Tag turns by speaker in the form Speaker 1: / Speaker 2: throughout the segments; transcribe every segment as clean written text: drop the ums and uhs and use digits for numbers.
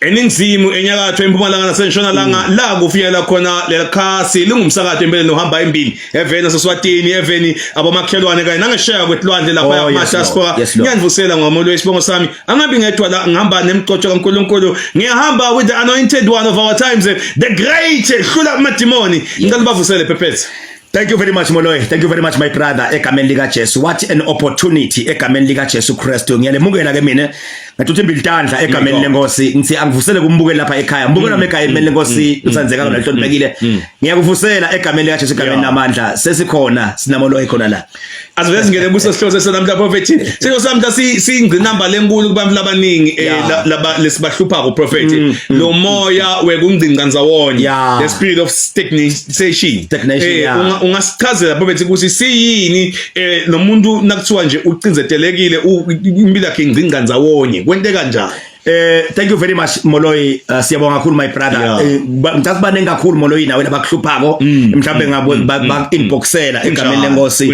Speaker 1: Eningizimu, enyakatho, empumalanga nasentshonalanga, la kufinyela khona lelikhasi lingumsakazo empeleni ohamba embili eveni naseSwatini, eveni abomakhelwane kanye nangesheya kwetilwandle lapha.
Speaker 2: Oh, yes,
Speaker 1: kuma-diaspora.
Speaker 2: Lord. Yes, Lord.
Speaker 1: Ngiyanivusela ngomolo isibongo sami, angabi ngedwa la, ngihamba nemgcotsho kaNkulunkulu, ngiyahamba with the anointed one of our times, the great hlula amadimoni. Ngicela bavusele, Phephethe.
Speaker 2: Thank you very much, Moloi. Thank you very much, my brother, egameni lika Jesu. What an opportunity egameni lika Jesu Christ. Ngiyalemukela ke mina. Ngathi imbili tandla egameni
Speaker 1: God.
Speaker 2: lenkosi. Ngithi angivusele kumbukeli lapha ekhaya. Mbukela wami ekhaya egameni lenkosi uthandzeka kona lihloniphekile. Ngiyakuvusela egameni lika Jesu, egameni lamandla. Sesikhona sinaMoloi khona la.
Speaker 1: Asivele singene kuso sihloko sesanamhla, prophet. Sihloko samhla siyingqinamba lenkulu kubantu labaningi laba lesibahluphako, prophet, lo moya wekungcingca ndzawonye, the spirit of stagnation.
Speaker 2: Stagnation, yeah.
Speaker 1: Ungasichazela, prophet, ukuthi siyini nomuntu nakuthiwa nje ucinzetelekile, impilo yakhe ingcingca ndzawonye, kwenteka kanjani?
Speaker 2: Thank you very much, Moloi. Siyabonga kakhulu, my brother. Ngicela baningi kakhulu, Moloi, nawe labakuhluphako mhlawumbe ngabo ba inboxela egameni lenkosi.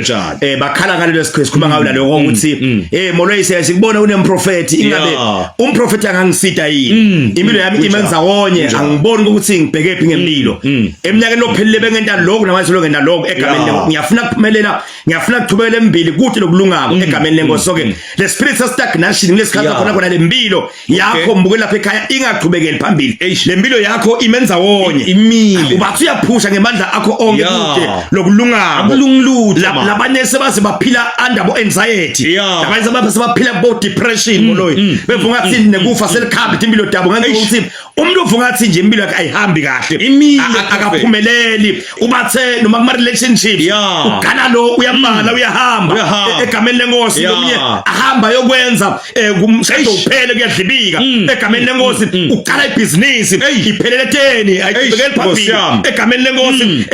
Speaker 2: Bakhala ngalelo sikhuluma ngayo laloko ukuthi Moloi, siya sikubona unemprofeti, ingabe umprofeti angangisita yini? Impilo yami imenza wonye, angiboni ukuthi ngibheke phi ngempilo. Eminyakeni lophelile bengenta lokhu, namanje lo ngenta lokhu egameni lenkosi. Ngiyafuna ukuphumelela, ngiyafuna ukuchubekela embili kuthi lokulungako egameni lenkosi. So ke le spirit of stagnation kulesikhathi khona khona lempilo yakho, mbuke lapha ekhaya, ingaqhubekeli phambili.
Speaker 1: Eish.
Speaker 2: Lempilo yakho imenza wonye.
Speaker 1: Imile.
Speaker 2: Ubathi uyaphusha ngemandla akho onke, kude lokulungako.
Speaker 1: Akulungi lutho, man.
Speaker 2: Labanye sebaze baphila under bo anxiety. Labanye sebaze sebaphila bo depression, Moloi, bevunga ngathi nekufa selikhambi impilo dabo ngenxa yokuthi umuntu uvunga ngathi nje impilo yakhe ayihambi kahle.
Speaker 1: Imile,
Speaker 2: Akaphumeleli, ubathe noma kuma relationships ugana lo uyamala, uyahamba.
Speaker 1: Uyahamba.
Speaker 2: Egameni lenkosi, lomunye ahamba yokwenza kumshado, uphele, kuyadlibika egameni lenkosi. Uqala ibhizinisi, iphelele eteni, ayiqhubekeli
Speaker 1: Nkosi
Speaker 2: phambili
Speaker 1: yami.
Speaker 2: egameni lenkosi.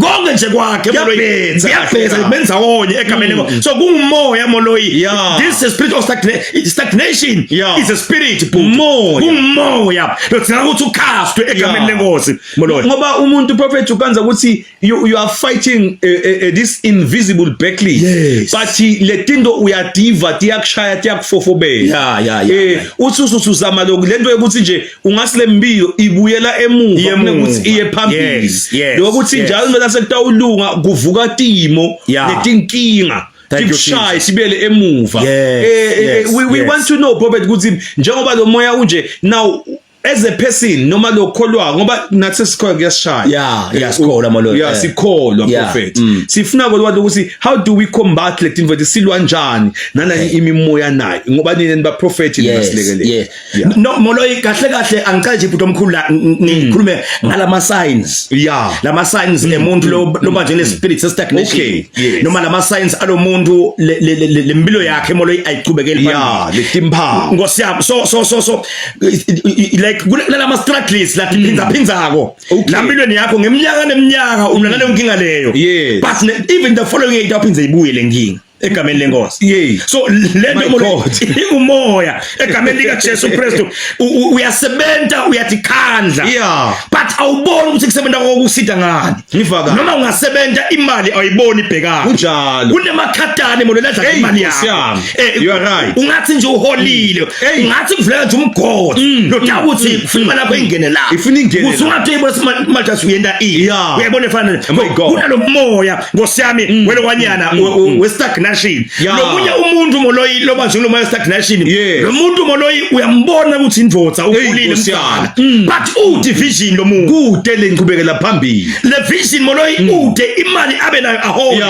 Speaker 2: Konke nje kwakhe, Moloi,
Speaker 1: Kuyabhetsa kahle
Speaker 2: kuyabhetsa,
Speaker 1: kahle.
Speaker 2: benza wonye egameni lenkosi. So kungumoya, Moloi. This is spirit of stagnation is a spirit, bhuti.
Speaker 1: Umoya.
Speaker 2: Kungumoya lodzinga ukuthi ucastwe egameni lenkosi, Moloi.
Speaker 1: Ngoba umuntu, prophet, ukanza ukuthi you are fighting this invisible battle, but letinto uyadiva tiyakushaya, tiyakufofobela. Uthi usuzama lokhu lento yokuthi nje ungasile mbilo ibuyela emuva
Speaker 2: Iye
Speaker 1: kunokuthi
Speaker 2: emuva.
Speaker 1: iye phambili. Lokuthi njalo mina sekutawulunga kuvuka timo netinkinga
Speaker 2: Thank you,
Speaker 1: tikushaye
Speaker 2: Jesus.
Speaker 1: sibuyele emuva. We want to know, prophet, ukuthi njengoba lo moya unje now, as a person noma lokholwa, ngoba nathi sikholwa kuyasishaya.
Speaker 2: Yeah, sikholwa, Moloi.
Speaker 1: Yeah, sikholwa, prophet. Sifuna kolwazi ukuthi how do we combat le tinto, silwa njani nana imimoya nayo, ngoba nina niba prophet, nibasilekelele.
Speaker 2: Yes. No, Moloi, kahle kahle angicela nje, bhuti omkhulu, la ngikhulume ngalama signs. Lama signs emuntu lo loba njenge spirit stagnation. Noma lama signs alomuntu lempilo yakhe, Moloi, ayichubekeli
Speaker 1: phambili. Letimphawu.
Speaker 2: Nkosi yami, so like kulama struggles la tiphinza phinzako la mpilweni yakho ngeminyaka neminyaka, unalale nkinga leyo. But even the following year itawuphinze ibuye le nkinga egameni lenkosi. So le
Speaker 1: My
Speaker 2: nto, Moloi,
Speaker 1: God.
Speaker 2: ingumoya egameni lika Jesu Kristu. Uyasebenta, uyatikhandla, but awuboni ukuthi kusebenta kokusida ngani.
Speaker 1: Ngiva kahle.
Speaker 2: Noma ungasebenta, imali awuyiboni ibhekana. Kunemakhatane, Moloi, ladla
Speaker 1: Hey,
Speaker 2: imali
Speaker 1: Nkosi
Speaker 2: yakho.
Speaker 1: yami. You are right.
Speaker 2: Ungathi nje uholile, ungathi kuvuleka nje umgodi lodaba ukuthi ufuna imali yakho ingene la.
Speaker 1: Ifuna ingene
Speaker 2: Ukuze
Speaker 1: la.
Speaker 2: ungathi uyibona manje uyenda ini, uyayibona efana
Speaker 1: My God.
Speaker 2: kunalo moya, nkosi yami, welokwanyana we-stagnation. Lomunye umuntu, Moloi, loba nje umoya we-stagnation, lo muntu, Moloi, uyambona ukuthi indvodza, ukhulile,
Speaker 1: Nkosi
Speaker 2: mdala, but ude vision lo muntu.
Speaker 1: Kude lenqubekela phambili.
Speaker 2: Le vision, Moloi, ude imali abe nayo, ahole,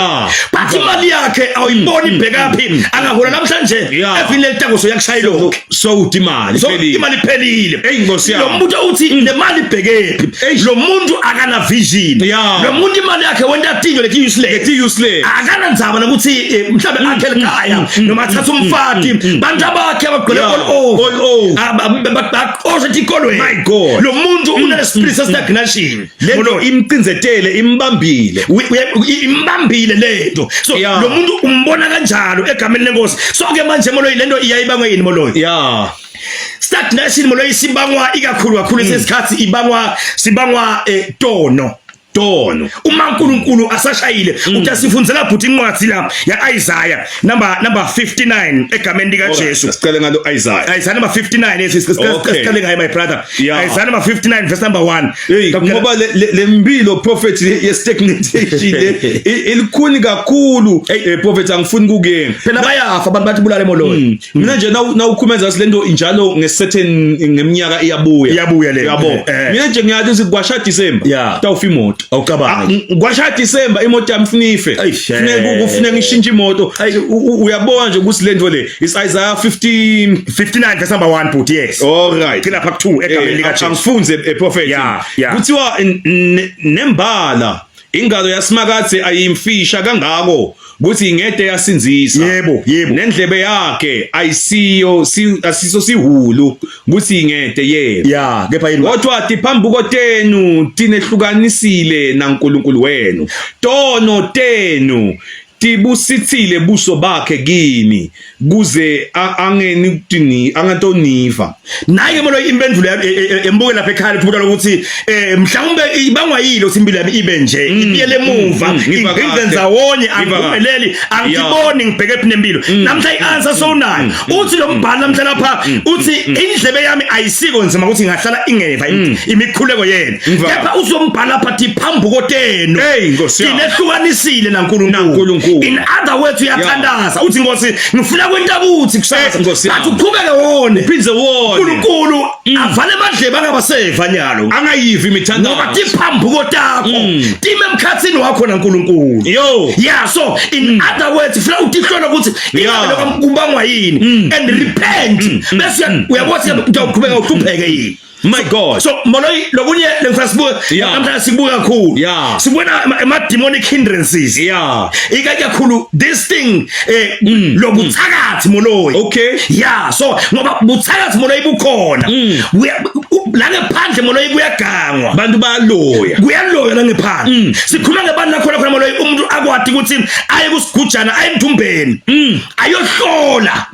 Speaker 2: but imali yakhe awuyiboni ibhekaphi. Angahola namhlanje, evini lelitango soyakushaya lokho.
Speaker 1: So ude imali
Speaker 2: So
Speaker 1: iphelile.
Speaker 2: imali iphelile.
Speaker 1: Hey, Nkosi yami.
Speaker 2: Lo muntu uthi le mali ibhekephi? Lo muntu akana vision. Lo muntu imali yakhe wenta tinto leti useless.
Speaker 1: Leti useless.
Speaker 2: Akanandzaba nokuthi mhlawumbe akhe ekhaya noma athathe umfati, bantu abakhe abagcwele all over.
Speaker 1: All over.
Speaker 2: Baqosha etikolweni.
Speaker 1: My God.
Speaker 2: Lo muntu une spirit stagnation.
Speaker 1: Lento imcinzetele, imbambile.
Speaker 2: Imbambile lento. So lo muntu umbona kanjalo egameni lenkosi. So ke manje, Moloi, lento iyayibangwa yini, Moloi? Stagnation, Moloi, sibangwa ikakhulu kakhulu lesikhathi, ibangwa sibangwa tono.
Speaker 1: Tono.
Speaker 2: Uma uNkulunkulu asashayile uthi asifundzela bhuti incwadi la ya Isaiah number 59 egameni lika Jesu.
Speaker 1: Sicela ngalo Isaiah.
Speaker 2: Isaiah number 59, yes, sicela ngaye, my brother. Isaiah number 59 verse number 1.
Speaker 1: Hey, ngoba le mbilo, prophet, ye stagnation le ilikhuni kakhulu, prophet, angifuni kukuyena.
Speaker 2: Phela bayafa abantu, bathi bulale Moloi.
Speaker 1: Mina nje nawukhumeza lento injalo nge certain ngeminyaka iyabuya.
Speaker 2: Iyabuya le.
Speaker 1: Yabo. Mina nje ngiyazi ukuthi kwasha December tawufa imoto.
Speaker 2: Awucabangi.
Speaker 1: Kwasha December imoto yami funa ife.
Speaker 2: Eish,
Speaker 1: Funeka kufuneka ngishintshe imoto. Uyabona nje ukuthi lento le is Isaiah 15
Speaker 2: 59 verse number 1, bhuti, yes.
Speaker 1: All right.
Speaker 2: Gcina lapha ku 2 egameni lika Jesu.
Speaker 1: Angifunze, prophet.
Speaker 2: Yeah.
Speaker 1: Kuthiwa nembala ingalo yasimakathe ayimfisha kangako ukuthi ingede yasinzisa.
Speaker 2: Yebo, yebo.
Speaker 1: Nendlebe yakhe ayisiyo asiso sihulu ukuthi ingede yebo.
Speaker 2: Ya, kepha yini?
Speaker 1: Kodwa tiphambuko tenu tinehlukanisile naNkulunkulu wenu, tono tenu tibusithile buso bakhe kini kuze angeni kutini angatoniva.
Speaker 2: Naye Moloi, impendulo embuke lapha ekhaya ukuthi ukuthi mhlawumbe ibangwa yilo ukuthi impilo yami ibe nje, ibiyele emuva,
Speaker 1: ngiva
Speaker 2: ingqinqe
Speaker 1: kahle.
Speaker 2: ndzawonye,
Speaker 1: Ngiva kahle.
Speaker 2: angiphumeleli, angiboni ngibheke phi nempilo. Namhla i-answer sowunayo. Uthi lo mbhalo namhla lapha, uthi indlebe yami ayisiko nzima ukuthi ingahlala ingeva imikhuleko yenu.
Speaker 1: Ngiva.
Speaker 2: Kepha uzombhala lapha tiphambuko tenu
Speaker 1: Hey, Nkosi yami.
Speaker 2: tinehlukanisile naNkulunkulu.
Speaker 1: NaNkulunkulu.
Speaker 2: In other words, uyathandaza uthi, "Nkosi, ngifuna kwenta kuthi kusasa,"
Speaker 1: Eh, Nkosi yami.
Speaker 2: but uqhubeke wone.
Speaker 1: Uphindze wone.
Speaker 2: uNkulunkulu avale amadlebe angabaseva nyalo,
Speaker 1: angayivi imithandazo.
Speaker 2: Ngoba tiphambuko takho time emkhathini wakho naNkulunkulu.
Speaker 1: Yo.
Speaker 2: Yeah, so in other words, funa utihlola ukuthi ingabe lokho kubangwa yini and repent, bese uyabona uyaqhubeka uhlupheke yini.
Speaker 1: My God.
Speaker 2: So Moloi, lokunye lengifuna sibuke namhlanje, sikubuka kakhulu, sibona ama demonic hindrances, ika kakhulu this thing lobuthakathi, Moloi. Yeah, so ngoba buthakathi, Moloi, bukhona. La ngephandle, Moloi, kuyagangwa.
Speaker 1: Bantu bayaloya.
Speaker 2: Kuyaloya la ngephandle. Sikhuluma ngebantu lakhona khona, Moloi, umuntu akwati ukuthi aye kusigujana, aye emthumbeni, ayohlola,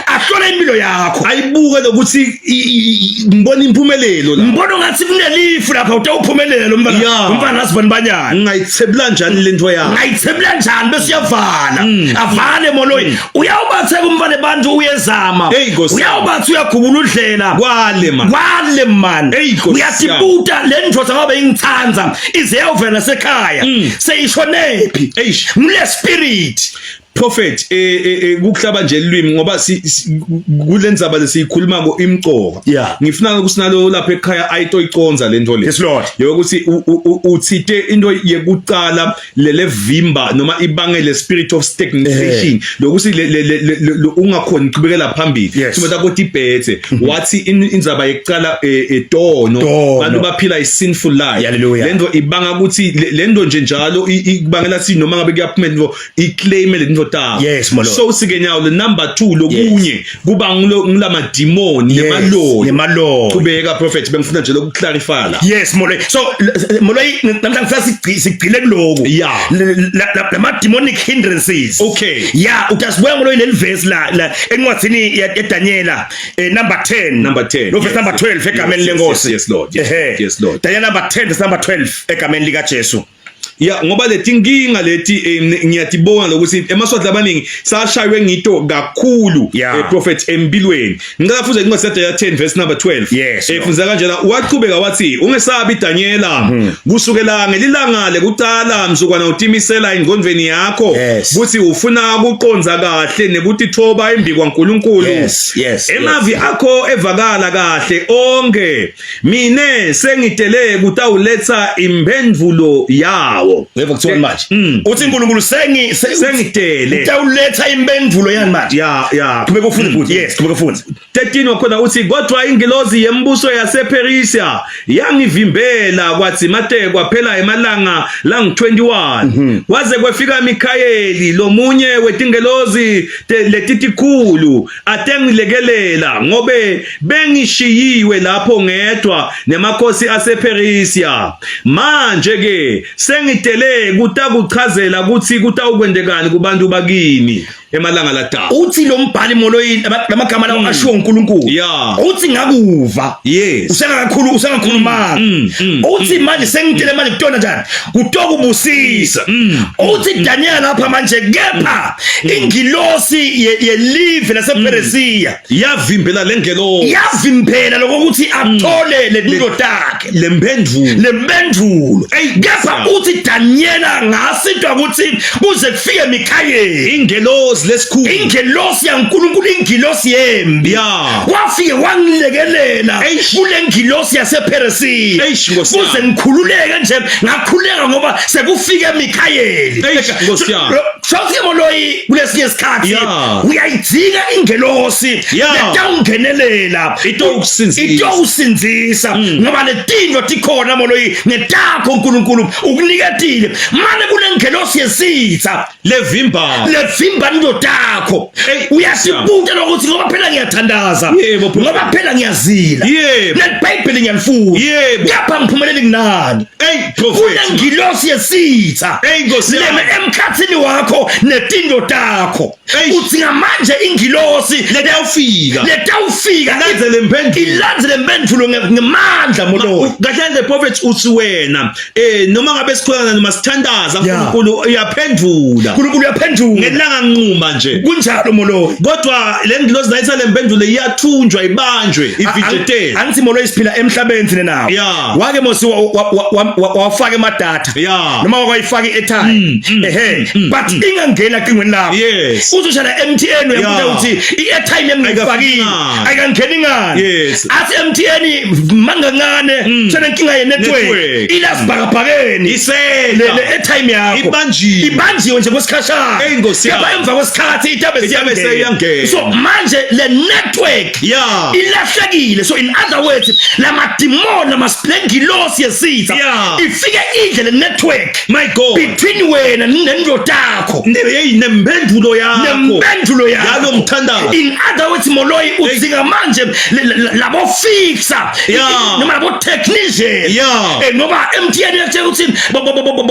Speaker 2: ahlola impilo yakho.
Speaker 1: Ayibuke lokuthi ngibona impumelelo la.
Speaker 2: Ngibona ngathi kunelifu lapha, utawuphumelela lo mfana. Umfana asibani banyana.
Speaker 1: Ngingayithebula njani lento yakho?
Speaker 2: Ngayithebula njani? Bese uyavala, avale, Moloi. Uyawubatheka umfana bantu, uyezama.
Speaker 1: Hey, Nkosi yami.
Speaker 2: Uyawubathi uyagubula udlela.
Speaker 1: Kwale man.
Speaker 2: Kwale man.
Speaker 1: Hey, Nkosi yami.
Speaker 2: Uyatibuta le ndoda ngoba ingithanza ize yawuvela nasekhaya, seyishonephi?
Speaker 1: Eish.
Speaker 2: Ngule spirit.
Speaker 1: Prophet, kukuhlaba nje lwimi ngoba kulendzaba lesiyikhuluma ko imcoka. Ngifuna ukuthi nalo lapha ekhaya ayito iconza lento le.
Speaker 2: Yes, Lord.
Speaker 1: Yokuthi uthite into yekucala lele vimba noma ibangele spirit of stagnation, lokuthi ungakhoni ukuqhubekela phambili. Sibona ukuthi ibhethe wathi indzaba yekucala etono.
Speaker 2: Tono.
Speaker 1: Bantu baphila i sinful life.
Speaker 2: Hallelujah.
Speaker 1: Lento ibanga ukuthi lento nje njalo ikubangela si noma ngabe kuyaphumela into iclaim le nto takho.
Speaker 2: Yes, my Lord.
Speaker 1: So sike nyawo le number 2, lokunye kuba ngilama demon nemalolo.
Speaker 2: Nemalolo.
Speaker 1: Qhubeka, prophet, bengifuna nje lokuclarify la.
Speaker 2: Yes, Moloi. So Moloi, namhlanje ngifuna sigcile kuloku. Lama demonic hindrances. Yeah, utasibuya, Moloi, leli verse la encwadzini ya Daniela, number 10.
Speaker 1: Number 10.
Speaker 2: Lo verse number 12 egameni lenkosi.
Speaker 1: Yes, Lord. Yes, yes, Lord.
Speaker 2: Daniel number 10 verse number 12 egameni lika Jesu.
Speaker 1: Ya, ngoba leti nkinga leti ngiyatibonga lokuthi emaswati abaningi sashaywe ngito kakhulu. Prophet, empilweni ngicela futhi incwadi yaDaniel 10 verse number 12.
Speaker 2: Yes, Lord.
Speaker 1: Funza kanjena, waqhubeka wathi, "Ungesabi Daniela, kusukela ngelilanga lekucala mzukwana utimisela engqondweni yakho kuthi ufuna ukuqonza kahle nekutithoba embi kwaNkulunkulu, emavi akho evakala kahle onke, mine sengitele kutawuletha imphendvulo yawo."
Speaker 2: Yebo, kuthiwa manje uthi uNkulunkulu sengi
Speaker 1: Sengitele.
Speaker 2: Utawuletha impendulo yani manje.
Speaker 1: Ya.
Speaker 2: Qhubeka ufunde, futhi yes, qhubeka ufunde.
Speaker 1: 13 wakhona uthi, "Kodwa ingilozi yembuso yasePersia yangivimbela kwathi mate kwaphela emalanga langu-21, waze kwefika Mikhayeli, lomunye wetingelozi letitikhulu, atengilekelela, ngobe bengishiyiwe lapho ngedwa nemakhosi asePersia. Manje ke sengitele kutakuchazela ukuthi kutawukwendekani kubantu bakini." emalanga lada.
Speaker 2: Uthi lo mbhali Moloi lamagama lawo ashiwo uNkulunkulu.
Speaker 1: Yeah.
Speaker 2: Uthi ngakuva.
Speaker 1: Yes.
Speaker 2: Usengakakhulu usengakhulumanga. Uthi manje sengitshele manje kutona njani? Kutokubusisa. Uthi Daniel lapha manje kepha ingilosi yelive lasePheresiya
Speaker 1: Yavimbela lengelosi.
Speaker 2: Yavimbela lokuthi athole letinto takhe.
Speaker 1: Lempendulo.
Speaker 2: Lempendulo.
Speaker 1: Ey,
Speaker 2: Kepha uthi Daniela ngasitwa ukuthi kuze kufike Mikhayeli.
Speaker 1: Ingelosi lesikhulu.
Speaker 2: Ingelosi yaNkulunkulu ingilosi yembi.
Speaker 1: Yeah.
Speaker 2: Kwafike wangilekelela
Speaker 1: Eish.
Speaker 2: kule ngilosi yasePheresiya.
Speaker 1: Eish, Nkosi yami.
Speaker 2: Kuze ngikhululeke nje ngakhululeka ngoba sekufike Mikhayeli.
Speaker 1: Eish, Nkosi yami.
Speaker 2: Shothi Moloi kulesinye isikhathi
Speaker 1: Yeah.
Speaker 2: uyayidzinga ingelosi
Speaker 1: Yeah.
Speaker 2: letawungenelela
Speaker 1: Itowukusindzisa.
Speaker 2: itowusindzisa ngoba letinto tikhona Moloi ngetakho uNkulunkulu ukuniketile mane kunengelosi yesitha
Speaker 1: Levimba.
Speaker 2: levimba into takho
Speaker 1: Ey,
Speaker 2: uyasibuta lokuthi ngoba phela ngiyathandaza
Speaker 1: Yebo, Prophet.
Speaker 2: ngoba phela ngiyazila
Speaker 1: Yebo.
Speaker 2: nelibhayibheli ngiyalifunda
Speaker 1: Yebo.
Speaker 2: kepha ngiphumeleli kunani
Speaker 1: Ey prophet.
Speaker 2: Kunengilosi yesitha.
Speaker 1: Ey Nkosi yami.
Speaker 2: Leme emkhathini wakho netinto takho.
Speaker 1: Eish.
Speaker 2: Uthi ngamanje ingilosi
Speaker 1: Letawufika.
Speaker 2: letawufika
Speaker 1: Ilandzele impendulo.
Speaker 2: Ilandzele impendulo ngemandla Moloi.
Speaker 1: Kahle nje prophet uthi wena noma ngabe sikhulana noma sithandaza
Speaker 2: Yeah.
Speaker 1: uNkulunkulu uyaphendula.
Speaker 2: uNkulunkulu uyaphendula.
Speaker 1: Ngelanga nquma nje.
Speaker 2: Kunjalo Moloi.
Speaker 1: Kodwa le ngilosi layitha le mpendulo iyathunjwa ibanjwe ivijetele.
Speaker 2: Angithi Moloi siphila emhlabeni thina nawo.
Speaker 1: Yeah.
Speaker 2: Wake mosi wafaka emadatha.
Speaker 1: Yeah.
Speaker 2: Noma wakayifaka i-airtime. Ehe. But ingangena cingweni lakho.
Speaker 1: Yes.
Speaker 2: Uzoshaya MTN uyabuza
Speaker 1: Yeah.
Speaker 2: ukuthi i-airtime yami ngiyifakile.
Speaker 1: Ayikafiki
Speaker 2: Ayikangeni ngani.
Speaker 1: Yes.
Speaker 2: Athi MTN mangancane senenkinga ye network.
Speaker 1: Network.
Speaker 2: Ila sibhakabhakeni.
Speaker 1: Isela.
Speaker 2: Le airtime yakho.
Speaker 1: Ibanjiwe.
Speaker 2: Ibanjiwe nje kwesikhashana.
Speaker 1: Ey, Nkosi yami.
Speaker 2: Kepha emva kwesikhathi itabe
Speaker 1: Itabe seyiyangena.
Speaker 2: So manje le network
Speaker 1: Yeah.
Speaker 2: ilahlekile. So in other words lamadimoni lamasplengilosi yesitha
Speaker 1: Yeah.
Speaker 2: ifike idle le network
Speaker 1: My God.
Speaker 2: between wena nendoda yakho
Speaker 1: Hey nempendulo yakho.
Speaker 2: nempendulo yakho
Speaker 1: Yalo mthandazo.
Speaker 2: in other words Moloi udzinga manje labo fixer
Speaker 1: Yeah.
Speaker 2: noma labo technician
Speaker 1: Yeah.
Speaker 2: ngoba MTN yakutshela ukuthi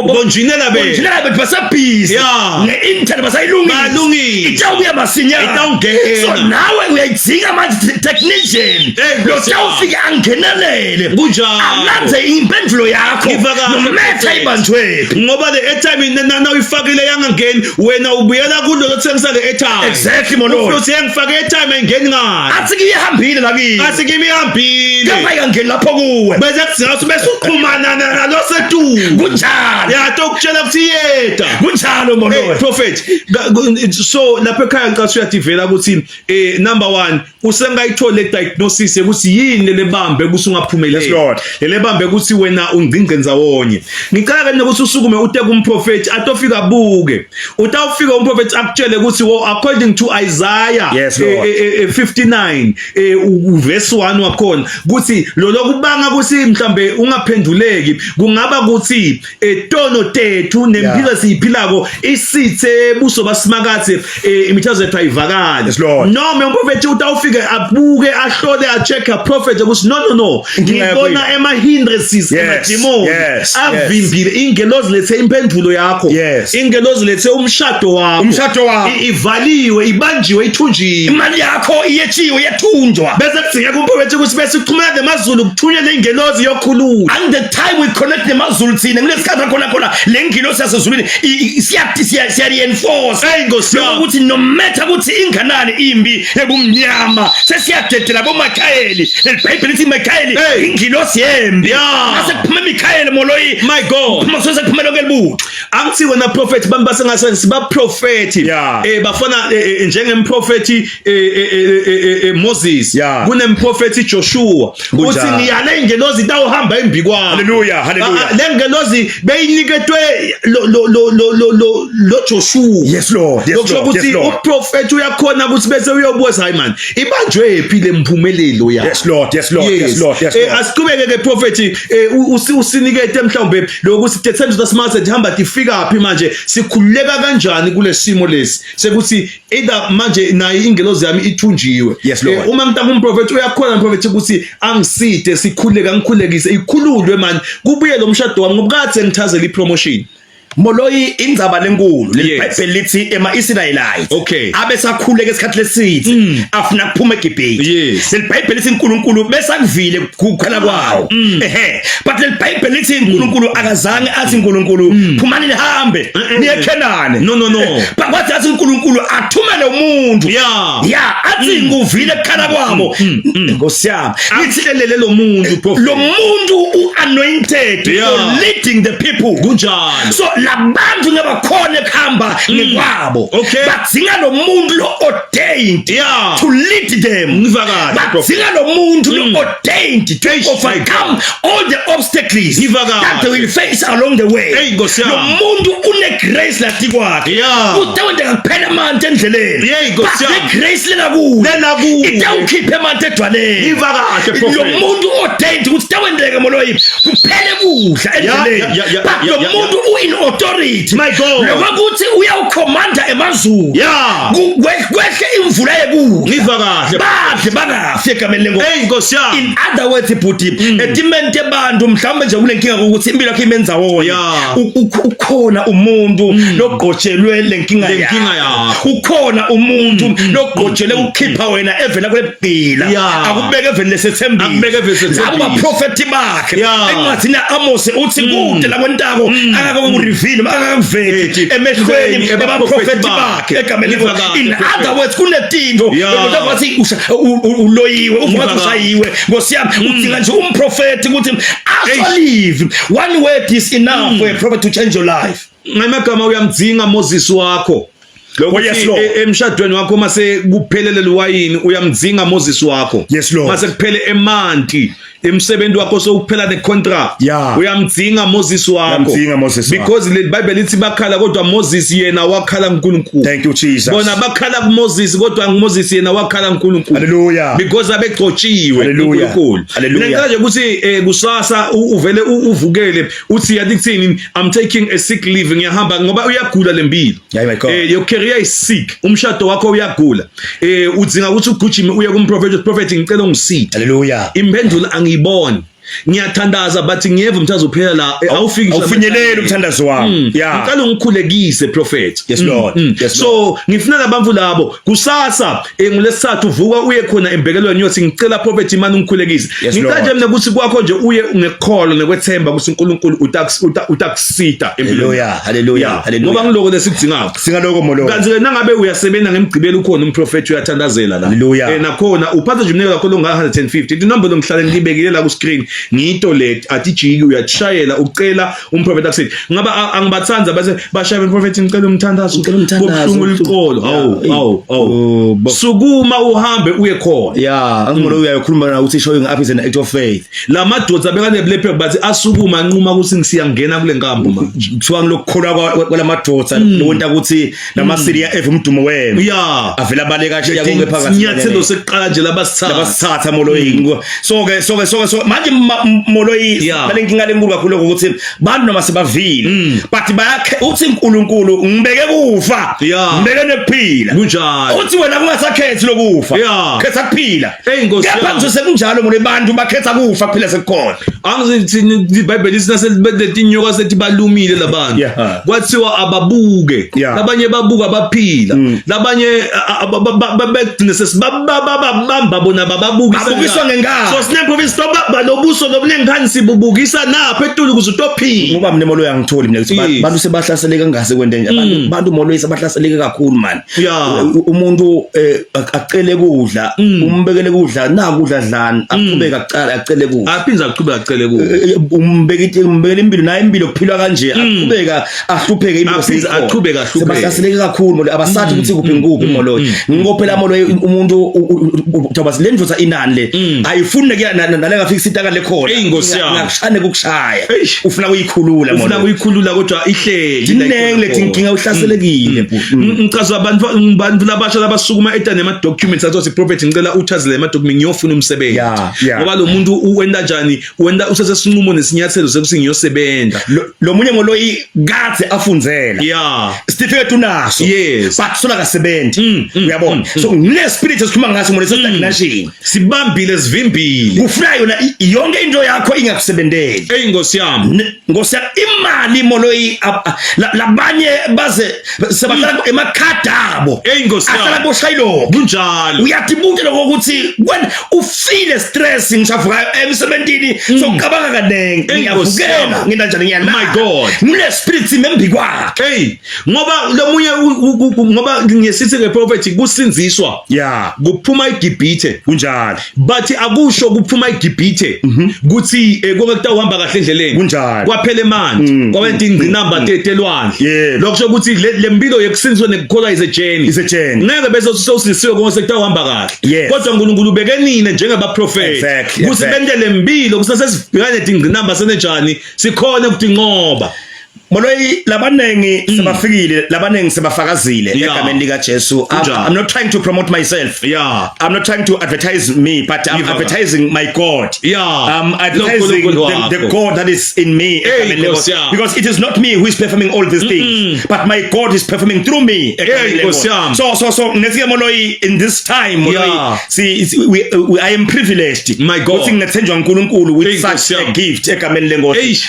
Speaker 1: Bonjinela bethu.
Speaker 2: bonjinela bethu basebhizi
Speaker 1: Yeah.
Speaker 2: ne-internet basayilungisa
Speaker 1: Bayalungisa.
Speaker 2: itawubuya masinyane
Speaker 1: Itawungena.
Speaker 2: so nawe uyayidzinga manje technician
Speaker 1: Hey,
Speaker 2: lo
Speaker 1: Nkosi yami.
Speaker 2: tawufike angenelele
Speaker 1: Kunjalo.
Speaker 2: alandze impendulo yakho
Speaker 1: Ngiva kahle,
Speaker 2: nometha
Speaker 1: Prophet.
Speaker 2: ibanjwephi
Speaker 1: Ngoba le airtime nawuyifakile yangangeni wena ubuyela kulo lothengisa le airtime.
Speaker 2: Exactly, Moloi.
Speaker 1: Uthi ngifake airtime ayingeni ngani.
Speaker 2: Athi kiyihambile lakini.
Speaker 1: Athi kimi ihambile.
Speaker 2: Kepha ingangeni lapho kuwe.
Speaker 1: Bese kudzinga ukuthi bese uxhumana nalosetulu.
Speaker 2: Kunjalo.
Speaker 1: Yatokutshela ukuthi yeda.
Speaker 2: Kunjalo Moloi.
Speaker 1: Hey prophet so lapha ekhaya ngicela uyativela ukuthi number 1 usengayithola le diagnosis ukuthi yini lebambe ukuthi ungaphumeleli.
Speaker 2: Yes, Lord.
Speaker 1: Lelebambe ukuthi wena ungcingce ndzawonye. Ngicela ke nokuthi usukume ute kumprofeti atofika buke. Utawufika umprofeti akutshele ukuthi wo according to Isaiah
Speaker 2: Yes, Lord.
Speaker 1: 59 verse 1 wakhona ukuthi lo lokubanga ukuthi mhlambe ungaphenduleki kungaba ukuthi etono tethu nempilo
Speaker 2: Yeah.
Speaker 1: siyiphilako isithe buso basimakathe imithazo yethu ayivakali
Speaker 2: Yes, Lord.
Speaker 1: noma umprofeti utawufika abuke ahlole acheck aprofete ukuthi no no no
Speaker 2: Inkinga yakho
Speaker 1: ngibona ema hindrances
Speaker 2: Yes,
Speaker 1: emadimoni
Speaker 2: yes,
Speaker 1: avimbile ingelozi lethe impendulo yakho
Speaker 2: Yes.
Speaker 1: ingelozi lethe umshado wakho
Speaker 2: Umshado wakho.
Speaker 1: Ivaliwe ibanjiwe ithunjiwe
Speaker 2: Imali yakho iyetshiwe iyathunjwa.
Speaker 1: Bese kudingeka umprofethi ukuthi bese uxhumana nemazulu kuthunyelwe ingelozi yokhulula.
Speaker 2: And the time we connect nemazulu thina kulesikhathi khona khona le ngilosi yasezulwini siya siya siya reinforce
Speaker 1: Hey, Nkosi yami.
Speaker 2: ukuthi no matter ukuthi inganani imbi ebumnyama sesiyadedela boMichael lelibhayibheli lithi Michael
Speaker 1: Hey.
Speaker 2: ingilosi yembi
Speaker 1: Yeah.
Speaker 2: mase kuphume Michael Moloi
Speaker 1: My God.
Speaker 2: phuma sose kuphume lonke libutho
Speaker 1: Angithi wena prophet bami basengasensi ba prophet
Speaker 2: Yeah.
Speaker 1: bafana njengemprofeti Moses
Speaker 2: Yeah.
Speaker 1: kunemprofeti Joshua
Speaker 2: Kunjalo.
Speaker 1: uthi ngiyale ingelozi itawuhamba embi kwami.
Speaker 2: Hallelujah, hallelujah.
Speaker 1: Le ngelozi beyiniketwe lo lo lo lo lo lo, lo Joshua.
Speaker 2: Yes Lord, yes
Speaker 1: Lokusho
Speaker 2: Lord, yes
Speaker 1: ukuthi
Speaker 2: Lord.
Speaker 1: uprofeti uyakhona ukuthi bese uyobuza hayi man ibanjwe phi lempumelelo yakho.
Speaker 2: Yes Lord, yes Lord, yes Lord, yes Lord.
Speaker 1: Asiqhubeke ke prophet usinikete mhlawumbe lokuthi tethembiso tasimase tihamba tifika phi manje sikhululeka kanjani kulesimo lesi sekuthi either manje naye ingelozi yami ithunjiwe.
Speaker 2: Yes, Lord.
Speaker 1: Uma ngitaka umprofeti uyakhona umprofeti ukuthi angiside sikhuleke angikhulekise ikhululwe manje kubuye lo mshado wami ngoba kade ngithazela ipromotion.
Speaker 2: Moloi indzaba lenkulu
Speaker 1: Yes.
Speaker 2: lelibhayibheli lithi ema-Israelites
Speaker 1: Okay.
Speaker 2: abesakhuleka isikhathi lesithe afuna kuphuma eGibhithe.
Speaker 1: Yes.
Speaker 2: Lelibhayibheli lithi uNkulunkulu besakuvile ukukhala kwawo. Ehe. But lelibhayibheli lithi uNkulunkulu akazange athi uNkulunkulu phumani nihambe niye eKhenane.
Speaker 1: No, no, no.
Speaker 2: But kwathi athi uNkulunkulu athumele umuntu.
Speaker 1: Yeah.
Speaker 2: Yeah, athi nguvile ukukhala kwabo. Nkosi yami.
Speaker 1: Ngihlelele lo muntu prophet.
Speaker 2: Lo muntu u-anointed
Speaker 1: Yeah.
Speaker 2: for leading the people.
Speaker 1: Kunjalo.
Speaker 2: So labantu ngebakhona ekuhamba ngekwabo.
Speaker 1: Okay.
Speaker 2: Badzinga lo muntu lo ordained
Speaker 1: Yeah.
Speaker 2: to lead them.
Speaker 1: Ngiva kahle, prophet.
Speaker 2: Badzinga lo muntu lo ordained to
Speaker 1: Eish, my
Speaker 2: overcome all the obstacles
Speaker 1: Ngiva kahle.
Speaker 2: that they will face along the way.
Speaker 1: Hey, Nkosi yami.
Speaker 2: Lo muntu une grace latikwakhe.
Speaker 1: Yeah.
Speaker 2: Utawenteka kuphela amanti endleleni.
Speaker 1: Yey, Nkosi
Speaker 2: But
Speaker 1: yami.
Speaker 2: le grace lena kuwe.
Speaker 1: Lena kuwe.
Speaker 2: Itawukhipha amanti edwaleni.
Speaker 1: Ngiva kahle, prophet.
Speaker 2: Lo muntu ordained ukuthi tawenteka moloyi kuphele kudla endleleni.
Speaker 1: Yeah,
Speaker 2: But lo muntu u in authority.
Speaker 1: My God.
Speaker 2: Lokuthi uyawukhomanda emazulu.
Speaker 1: Yeah.
Speaker 2: Kwehle imvula yekudla.
Speaker 1: Ngiva kahle.
Speaker 2: Badle bangafi egameni lenkosi.
Speaker 1: Hey Nkosi yami.
Speaker 2: In other words bhuti etimente bantu mhlawumbe nje kunenkinga ukuthi impilo yakhe imenza wona.
Speaker 1: Yeah.
Speaker 2: Ukhona umuntu logqotshelwe lenkinga
Speaker 1: Le nkinga yakho.
Speaker 2: Ukhona umuntu logqotshelwe ukukhipha wena evela kulebhila.
Speaker 1: Yeah.
Speaker 2: Akubeke eveni lesethembiso.
Speaker 1: Akubeke eveni lesethembiso.
Speaker 2: Labo baprofeti bakhe.
Speaker 1: Yeah.
Speaker 2: Encwadini kaAmose uthi kude lakwentako akakakureveal akakaveli
Speaker 1: Ethi,
Speaker 2: emehlweni
Speaker 1: ebaprofeti
Speaker 2: ebaprofeti
Speaker 1: bakhe.
Speaker 2: bakhe egameni
Speaker 1: Ngiva
Speaker 2: lenkosi.
Speaker 1: kahle,
Speaker 2: In
Speaker 1: prophet.
Speaker 2: other words kunetinto
Speaker 1: Yeah.
Speaker 2: lokho wathi uloyiwe uvuka
Speaker 1: Ngiva kahle.
Speaker 2: ushayiwe Nkosi yami udinga nje umprofeti ukuthi asho live one word is enough for a prophet to change your life.
Speaker 1: Ngamagama uyamdzinga Moses wakho.
Speaker 2: Oh, yes, Lord.
Speaker 1: Emshadweni wakho mase kuphelele liwayini uyamdzinga Moses wakho.
Speaker 2: Yes, Lord.
Speaker 1: Mase kuphele emanti emsebenzi wakho sowuphela necontract.
Speaker 2: Yeah.
Speaker 1: Uyamdzinga Moses wakho.
Speaker 2: Uyamdzinga Moses wakho.
Speaker 1: Because le Bible lithi bakhala kodwa Moses yena wakhala kuNkulunkulu.
Speaker 2: Thank you Jesus.
Speaker 1: Bona bakhala kuMoses kodwa Moses yena wakhala kuNkulunkulu.
Speaker 2: Hallelujah.
Speaker 1: Because abegcotshiwe
Speaker 2: Hallelujah.
Speaker 1: uNkulunkulu.
Speaker 2: Hallelujah.
Speaker 1: Mina ngicela nje ukuthi kusasa uvele uvukele uthi yathi kuthini I'm taking a sick leave ngiyahamba ngoba uyagula lempilo.
Speaker 2: Yeah, my God.
Speaker 1: Your career is sick. Umshado wakho uyagula. Udzinga ukuthi ugijime uye kumprofeti, prophet ngicela ungiside.
Speaker 2: Hallelujah.
Speaker 1: Impendulo angiyiboni. Ngiyathandaza but ngiyeva umthandazo uphela la awufiki
Speaker 2: Awufinyeleli umthandazo wami. Yeah.
Speaker 1: Ngicela ungikhulekise prophet.
Speaker 2: Yes, Lord. Yes,
Speaker 1: So ngifuna labantu labo kusasa ngolesithathu uvuka uye khona embekelweni yothi ngicela prophet imani ungikhulekise.
Speaker 2: Yes,
Speaker 1: Ngicela
Speaker 2: Lord.
Speaker 1: nje mina ukuthi kwakho nje uye ngekholo nekwethemba ukuthi uNkulunkulu utakusita empilweni.
Speaker 2: Hallelujah. Hallelujah.
Speaker 1: Yeah.
Speaker 2: Hallelujah.
Speaker 1: Ngoba ngiloko lesikudingako.
Speaker 2: Singaloko molo.
Speaker 1: Kanti ke nangabe uyasebenza ngemgqibelo ukhona umprofeti uyathandazela la.
Speaker 2: Hallelujah.
Speaker 1: Nakhona uphatha nje umnikelo wakho longa 150. Inombolo ngihlale ngibekile la ku screen. Ngito le atijiki uyashayela ucela umprofeti akusize. Ngaba angibathanda base bashaya umprofeti ngicela umthandazo.
Speaker 2: Ngicela umthandazo.
Speaker 1: Kubuhlungu liqolo. Hawu
Speaker 2: Yeah.
Speaker 1: hawu hawu.
Speaker 2: Oh, bo-
Speaker 1: Sukuma uhambe uye khona.
Speaker 2: Yeah, angimolo uyakhuluma na uthi showing up is an act of faith.
Speaker 1: La madoda bekanebulephero bathi asukuma anquma ukuthi ngisiyangena kule nkambo manje.
Speaker 2: Kuthiwa ngilokukholwa kwalamadoda lokwenta ukuthi lamaSyria eve umdumo wenu.
Speaker 1: Yeah.
Speaker 2: Avela abaleka ashiya konke phakathi.
Speaker 1: Sinyathelo sekuqala nje labasithatha.
Speaker 2: Labasithatha Moloyi. So ke so ke so ke so manje Moloyi balenkinga lenkulu kakhulu ukuthi bantu noma sebavile but bayakhe uthi uNkulunkulu ngibeke kufa ngibeke nekuphila.
Speaker 1: Kunjalo.
Speaker 2: Uthi wena kungasakhethi lokufa.
Speaker 1: Yeah.
Speaker 2: Khetha kuphila.
Speaker 1: Hey Nkosi
Speaker 2: Kepha
Speaker 1: yami.
Speaker 2: ngisho sekunjalo Moloyi bantu bakhetha kufa kuphila sekukhona.
Speaker 1: Angithi iBhayibheli lithi naselibethe sethi balumile labantu.
Speaker 2: Yeah.
Speaker 1: Kwathiwa ababuke.
Speaker 2: Yeah.
Speaker 1: Labanye babuka baphila. Labanye begcine sesibabamba bona bababukisa.
Speaker 2: Babukiswa ngenkani.
Speaker 1: So sineprovince toba lobuso lobunengani sibubukisa napha etulu ukuze utophila.
Speaker 2: Ngoba mina Moloyi angitholi mina ukuthi
Speaker 1: Yes.
Speaker 2: bantu sebahlaseleke ngase kwente nje abantu Moloyi sebahlaseleke kakhulu man.
Speaker 1: Yeah.
Speaker 2: Umuntu acele kudla umbekele kudla nakudla dlani aqhubeka acala acele kudla.
Speaker 1: Aphinza aqhubeka acele kudla.
Speaker 2: Umbeka umbekele impilo naye impilo kuphilwa kanje aqhubeka ahlupheke impilo
Speaker 1: Aphinze
Speaker 2: seyikhona.
Speaker 1: aqhubeke ahlupheke.
Speaker 2: Sebahlaseleke kakhulu Moloyi abasathi ukuthi kuphi ngikuphi Moloyi. Ngoba Moloyi umuntu uthoba le ndvodza inani le ayifuni nekuya nale ngafika isitaka lekhona.
Speaker 1: Eyi, Nkosi yami.
Speaker 2: Ngakushane kukushaya.
Speaker 1: Eish.
Speaker 2: Ufuna kuyikhulula
Speaker 1: Ufuna
Speaker 2: Moloyi.
Speaker 1: kuyikhulula kodwa ihleli.
Speaker 2: Dinengi lethi inkinga uhlaselekile.
Speaker 1: Ngichaza abantu labasha labasukuma eta nema documents athi prophet ngicela uthazele ama document ngiyofuna umsebenzi.
Speaker 2: Yeah, yeah.
Speaker 1: Ngoba lo muntu uwenda njani wenda usese sinqumo nesinyathelo sekuthi ngiyosebenza.
Speaker 2: Lo munye Moloyi kadze afundzela.
Speaker 1: Yeah.
Speaker 2: Certificate unaso.
Speaker 1: Yes.
Speaker 2: But sola kasebenzi. Uyabona. So ngile spirit esikhuluma ngaso Moloyi sestagnation.
Speaker 1: Sibambile sivimbile.
Speaker 2: Kufuna yona Yonke into yakho ingakusebenteli.
Speaker 1: Hey Nkosi yami.
Speaker 2: Nkosi imali Moloyi, labanye baze sebahlala emakhadi abo.
Speaker 1: Hey Nkosi yami.
Speaker 2: Ahlala boshayilo.
Speaker 1: Kunjalo.
Speaker 2: Uyatibuta lokho ukuthi when ufile stress ngisavuka emsebentini sokucabanga kaningi, ngiyavukela nginda njani, ngiyala.
Speaker 1: My God.
Speaker 2: Ngule spirit membi kwakhe.
Speaker 1: Hey ngoba lomunye, ngoba ngiyesithi ngeprofeti kusinziswa. Kuphuma iGibhithe.
Speaker 2: Kunjalo.
Speaker 1: But akusho kuphuma iGibhithe kuthi konke kutawuhamba kahle endleleni.
Speaker 2: Kunjalo.
Speaker 1: Kwaphela emanzi, kwaba ingqinamba telwandle. Lokho ukuthi le mpilo yekusinziswa nekukholwa is a journey.
Speaker 2: Is a journey.
Speaker 1: Ngeke bese sewusisiwe konke sekutawuhamba kahle. Kodwa uNkulunkulu ubekenine njengabaprofeti kuthi bente le mpilo kusasesibhekane netingqinamba senejani sikhona ukutinqoba.
Speaker 2: Moloyi, labanengi sebafikile, labanengi sebafakazile egameni lika Jesu. I'm not trying to promote myself. I'm not trying to advertise me, but I'm advertising my God. I'm advertising the God that is in me egameni lenkosi, because it is not me who is performing all these things, but my God is performing through me egameni lenkosi. So ngesike Moloyi, in this time Moloyi, see we, I am privileged
Speaker 1: My God.
Speaker 2: ukuthi nginethenjwa uNkulunkulu with
Speaker 1: Hey,
Speaker 2: such
Speaker 1: Nkosi
Speaker 2: a
Speaker 1: yami.
Speaker 2: gift egameni lenkosi,
Speaker 1: Eish.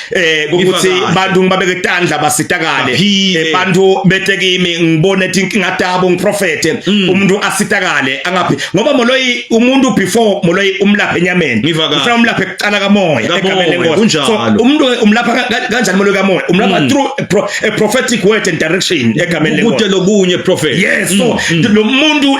Speaker 2: ukuthi
Speaker 1: Ngiva kahle.
Speaker 2: bantu ngibabeke tandla basitakale.
Speaker 1: Baphile.
Speaker 2: Bantu bete kimi ngibone tinkinga tabo, ngiprofete, umuntu asitakale angaphi, ngoba Moloyi, umuntu before Moloyi umlaphe enyameni,
Speaker 1: Ngiva kahle.
Speaker 2: ufuna umlaphe kuqala kamoya
Speaker 1: Kamoya,
Speaker 2: egameni lenkosi.
Speaker 1: Kunjalo.
Speaker 2: So umuntu umlapha kanjani Moloyi kamoya? Umlapha through a prophetic word and direction egameni lenkosi.
Speaker 1: Kude lokunye, prophet.
Speaker 2: Yes, so lo muntu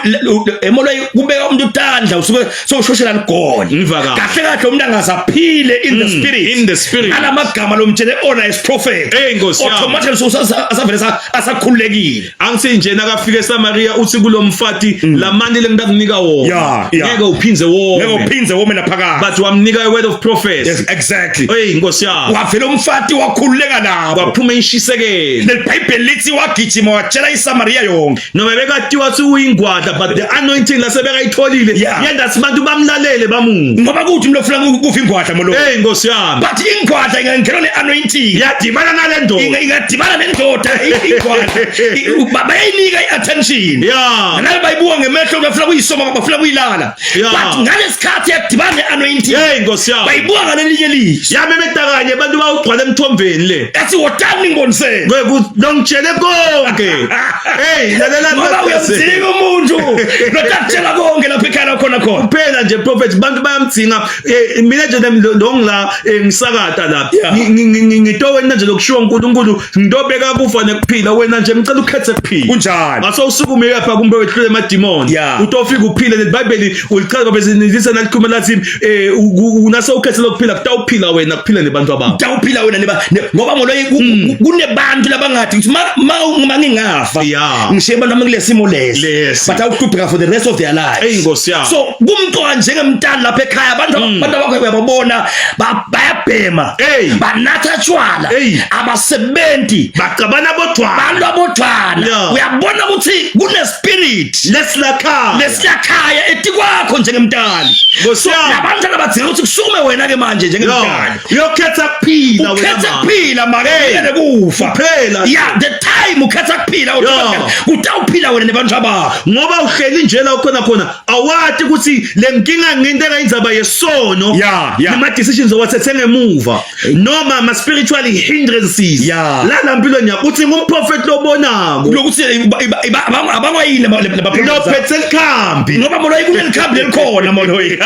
Speaker 2: emoloyi kubeka umuntu tandla, usuke sowushoshela ligole.
Speaker 1: Ngiva kahle.
Speaker 2: Kahle kahle umuntu angazaphile in the spirit,
Speaker 1: In the spirit.
Speaker 2: alamagama lomtshele ona as prophet,
Speaker 1: Hey, Nkosi yami.
Speaker 2: automatically so asavele asakhululekile.
Speaker 1: Angithi nje nakafika eSamaria uthi kulomfati, lamani lengitakunika wona ngeke uphindze wome.
Speaker 2: Ngeke uphindze wome naphakade.
Speaker 1: But wamnika a word of prophecy.
Speaker 2: Yes, exactly.
Speaker 1: Hey Nkosi yami.
Speaker 2: Wavela umfati wakhululeka lapho.
Speaker 1: Kwaphuma inshisekelo.
Speaker 2: Lelibhayibheli lithi wagijima watshela iSamaria yonke.
Speaker 1: Noma bekatiwa ukuthi uyingwadla, but the anointing lasebekayitholile yenda abantu bamlalele bamuva.
Speaker 2: Ngoba kuthi umuntu ofuna kufa ingwadla molo.
Speaker 1: Hey Nkosi yami.
Speaker 2: But ingwadla ingangenwa ne-anointing.
Speaker 1: Yadibana nale ndoda.
Speaker 2: Ingadibana nendoda ingwadla. Bayayinika i-attention. Nalabe bayibuka ngemehlo bafuna kuyisoma, bafuna kuyilala. But ngalesikhathi yadibana ne-anointing.
Speaker 1: Hey Nkosi yami.
Speaker 2: Bayibuka ngalelinye liso.
Speaker 1: Yamemeta kanye abantu bawugcwala emthombeni le.
Speaker 2: Yathi wotani ngiboniseni.
Speaker 1: Ngiyongitshele konke. Hey lalela.
Speaker 2: Ngoba uyamdinga umuntu lotakutshela konke lapho ekhaya khona khona.
Speaker 1: Kuphela nje prophet, bantu bayamdinga. Mina nje lo ngila ngisakata la. Ngito wena nje lokushiwo uNkulunkulu, ngitobeka kufa nekuphila, wena nje ngicela ukhethe kuphila.
Speaker 2: Kunjalo.
Speaker 1: Ngase usukume lapha kumbe wehlule emadimoni. Utofika uphile. LeBhayibheli ulichaza babezinilisa nalikhuluma lathi unase ukhethe lokuphila, kutawuphila wena, kuphila nebantu abakho.
Speaker 2: Utawuphila wena ngoba ngoloyi kunebantu labangathi ukuthi ma ngingafa ngishiye abantu bami kulesimo lesi,
Speaker 1: Lesi.
Speaker 2: but awuhlupheka for the rest of their lives.
Speaker 1: Eyi, Nkosi yami.
Speaker 2: So kumcoka njengemntana lapha ekhaya, abantu abakho uyababona bayabhema,
Speaker 1: Hey.
Speaker 2: banatha tshwala,
Speaker 1: Hey.
Speaker 2: abasebenzi,
Speaker 1: Bacabana bodwana.
Speaker 2: Bantu abodwana. Uyabona ukuthi kune spirit
Speaker 1: Lesilakhaya.
Speaker 2: lesilakhaya etikwakho njengemntali.
Speaker 1: Nkosi
Speaker 2: So
Speaker 1: yami.
Speaker 2: labantwana badzinga ukuthi kusukume wena ke manje njengemntali.
Speaker 1: Uyokhetha kuphila wena.
Speaker 2: Ukhetha
Speaker 1: Ma.
Speaker 2: kuphila makuyele kufa.
Speaker 1: Kuphela.
Speaker 2: Yeah, the time ukhetha kuphila, utawuphila wena nebantu abakho.
Speaker 1: Ngoba uhleli nje la ukhona khona, awati ukuthi le nkinga ngento engayindzaba yesono nema decisions owathethe ngemuva noma ama spiritual hindrances la la mpilweni yakho, uthi ngumprofeti lobonako
Speaker 2: lokuthi abangwayini.
Speaker 1: Lophethe likhambi.
Speaker 2: Ngoba moloyi kunelikhambi lelikhona moloyi.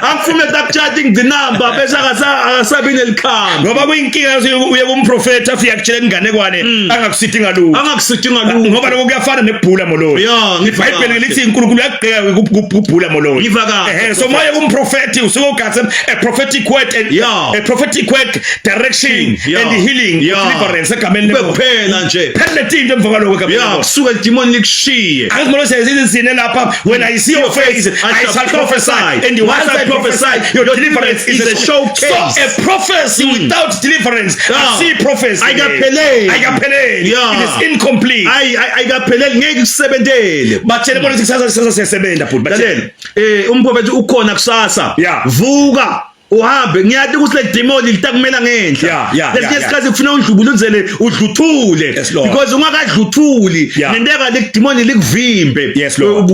Speaker 1: Angifune takutshata ingcinamba bese akasabi nelikhambi.
Speaker 2: Ngoba kuyinkinga uye kumprofeti afike akutshele inganekwane, angakusithi ngalutho.
Speaker 1: Angakusithi ngalutho.
Speaker 2: Ngoba lokho kuyafana nebhula moloyi. IBhayibheli lithi uNkulunkulu uyakugqeka kubhula moloyi.
Speaker 1: Ngiva kahle.
Speaker 2: So moya kumprofeti usuke ugathe a prophetic word and a prophetic word, direction and healing, deliverance egameni
Speaker 1: Kube kuphela nje.
Speaker 2: Phela letinto emva kwalokho egameni lenkosi.
Speaker 1: Kusuka idimoni likushiye.
Speaker 2: Angithi molo siyazizine lapha, when I see your face I shall prophesy, and once I prophesy your deliverance is a
Speaker 1: showcase.
Speaker 2: So a prophecy without deliverance, I see prophecy
Speaker 1: Ayikapheleli.
Speaker 2: Ayikapheleli. It is incomplete.
Speaker 1: Ayi, ayikapheleli, ngeke kusebentele.
Speaker 2: Batshele bona ukuthi kusasa siyasebenza bhuti, batshele.
Speaker 1: Lalela, umprofeti ukhona kusasa. Vuka. Uhambe, ngiyathi ukuthi le demon litakumela ngenhla. Lesinye isikhathi kufuna undlubulunzele, udluthule.
Speaker 2: Yes, Lord.
Speaker 1: Because ungakadluthuli, nenteka le demon likuvimbe.
Speaker 2: Yes, Lord.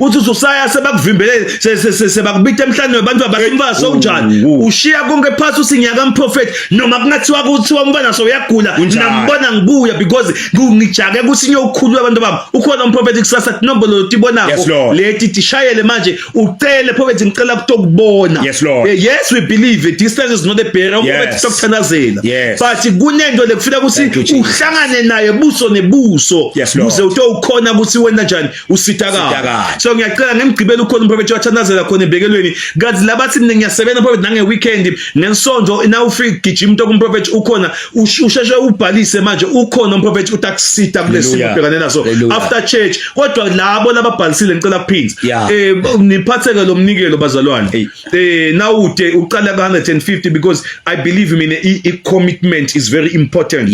Speaker 1: Uthi usaya sebakuvimbele, sebakubita emhlane wabantu abasimva sowunjani. Ushiya konke phansi, uthi ngiyaka mprofeti, noma kungathiwa kuthiwa umntwana so uyagula,
Speaker 2: Kunjalo.
Speaker 1: nambona ngibuya because ngijake ukuthi ngiyokhulula abantu bami. Ukhona umprofeti kusasa, inombolo tibonako
Speaker 2: Yes, Lord.
Speaker 1: leti tishayele manje, ucele prophet, ngicela kutokubona.
Speaker 2: Yes, Lord.
Speaker 1: Yes, we believe it. Distance is not a barrier. Umprofeti sokuthandazela,
Speaker 2: Yes.
Speaker 1: but kunento lekufika ukuthi
Speaker 2: Thank you, Jesus.
Speaker 1: uhlangane naye buso nebuso,
Speaker 2: Yes, Lord.
Speaker 1: kuze utokhona ukuthi wena njani usitakala.
Speaker 2: Usitakala.
Speaker 1: So ngiyacela ngemgqibelo ukhona umprofeti wathandazela khona embekelweni, kanti labathi mina ngiyasebenza prophet nange weekend, ngensonto na ufika gijima into kumprofeti ukhona, usheshe ubhalise manje, ukhona umprofeti utakusita kulesimo
Speaker 2: Hallelujah.
Speaker 1: ubhekane naso
Speaker 2: Hallelujah.
Speaker 1: after church. Kodwa labo lababhalisile, ngicela kuphinza, niphatheke lo mnikelo, bazalwane.
Speaker 2: Hey.
Speaker 1: Nawude uqala ka 150, because I believe mina i commitment is very important.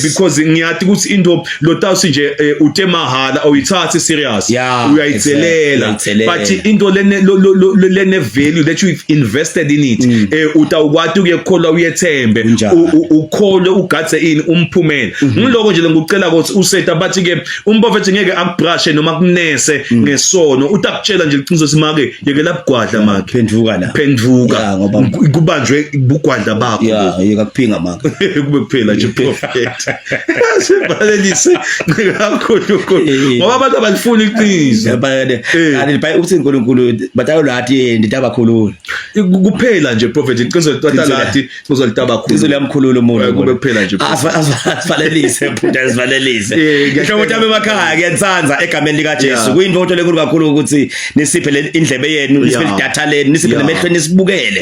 Speaker 1: Because ngiyathi ukuthi into lotawusi nje ute mahala, awuyithathi serious, uyayithelela.
Speaker 2: Uyayithelela.
Speaker 1: But into lene lene value that you've invested in it, utawukwati ukuyekholwa, uyethembe.
Speaker 2: Kunjalo.
Speaker 1: Ukholwe, ugadze ini umphumela. Ngiloko nje ngikucela ukuthi useta, bathi ke umprofeti ngeke akubrashe noma kunese ngesono, utakutshela nje iqiniso, simake yekela bugwadla make.
Speaker 2: Phenduka la.
Speaker 1: Phenduka.
Speaker 2: Yeah, ngoba
Speaker 1: kubanjwe bugwadla bakho.
Speaker 2: Yeah, yeka kuphinga maka.
Speaker 1: Kube kuphela nje, prophet, sivalelise kakhulu ngoba abantu abalifuni iqiniso.
Speaker 2: Yabane ani uthi uNkulunkulu batawulathi nditabakhulula.
Speaker 1: Kuphela nje, prophet, iqiniso tatalathi uzolitabakhulu.
Speaker 2: Iqiniso liyamkhulula umuntu.
Speaker 1: Kube kuphela nje.
Speaker 2: Asivalelise bhuti, asivalelise.
Speaker 1: Ngiyacela.
Speaker 2: Ihlobo tami emakhaya, ngiyanitsanza egameni lika Jesu. Kuyinto lenkulu kakhulu ukuthi nisiphe le indlebe yenu, nisiphe idatha lenu, nisiphe nemehlo, nisibukele.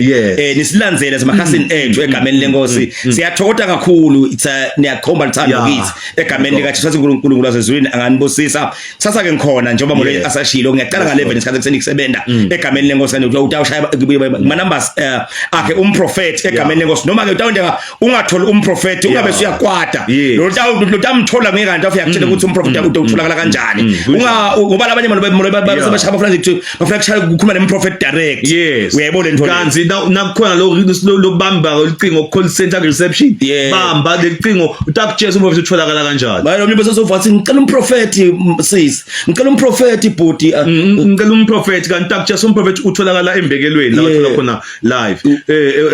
Speaker 2: Nisilandzele emakhasini ethu egameni lenkosi. Siyathokoza kakhulu, it's a niyakhomba luthando kithi egameni lika Jesu. Sathi uNkulunkulu wasezulwini anganibusisa. Kusasa ke ngikhona njengoba Molweni asashilo, ngiyaqala nga 11 isikhathi ekuseni kusebenza egameni lenkosi, kanti utawushaya kuma numbers akhe umprofeti egameni lenkosi, noma ke utawundeka ungatholi umprofeti, ungabe usuyakwata. Lo utamthola ngeke, kanti afika kutshela ukuthi umprofeti utawutholakala kanjani. Unga ngoba labanye abantu bashaya, bafuna nje bafuna kushaya ukukhuluma nemprofeti direct. Uyayibona lento leyo?
Speaker 1: Kanti nakukhona lo lobamba ucingo, call center reception, bamba lelicingo, utakutshela umprofeti utholakala kanjani.
Speaker 2: Manje omnye bese sovuka athi ngicela umprofeti, sis, ngicela umprofeti bhuti.
Speaker 1: Ngicela umprofeti, kanti utakutshela umprofeti utholakala embekelweni la uthola khona live.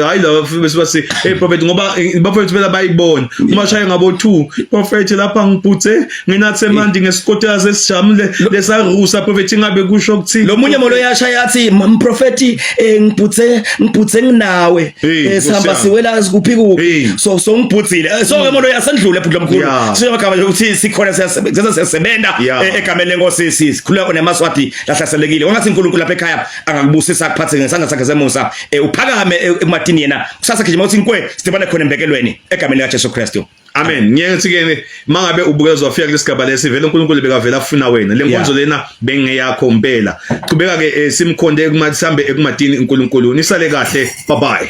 Speaker 1: Hayi la bese basi, hey prophet, ngoba bafethu phela bayibona uma shaye ngabo 2, prophet, lapha ngibhuthe nginathe manje ngesikotela sesijamule lesarusa, prophet, ingabe kusho ukuthini?
Speaker 2: Lo munye molo yashaya athi, mprofeti, ngibhuthe nginawe.
Speaker 1: Hey,
Speaker 2: Sihamba
Speaker 1: Nkosi yami.
Speaker 2: siwela kuphi kuphi.
Speaker 1: Hey.
Speaker 2: So ngibhutsile. So ke molo yasendlule bhuti lomkhulu. Siyamagama nje ukuthi sikhona, siyasebenza, siyasebenza egameni lenkosi, sikhuleka nemaswati lahlaselekile. Wangathi uNkulunkulu lapha ekhaya angakubusisa, akuphathe ngesandla sakhe semusa, uphakame ekumatini yena. Kusasa gijima uthi nkwe, sidibane khona embekelweni egameni lika Jesu Kristu.
Speaker 1: Amen. Ngiyeke ngithi ke mangabe ubukeza wafika kulesigaba lesi, vele uNkulunkulu bekavela afuna wena. Le nkonzo lena bengeyakho impela. Qhubeka ke, simkhonde ekumathisambe ekumatini uNkulunkulu. Nisale kahle. Bye bye.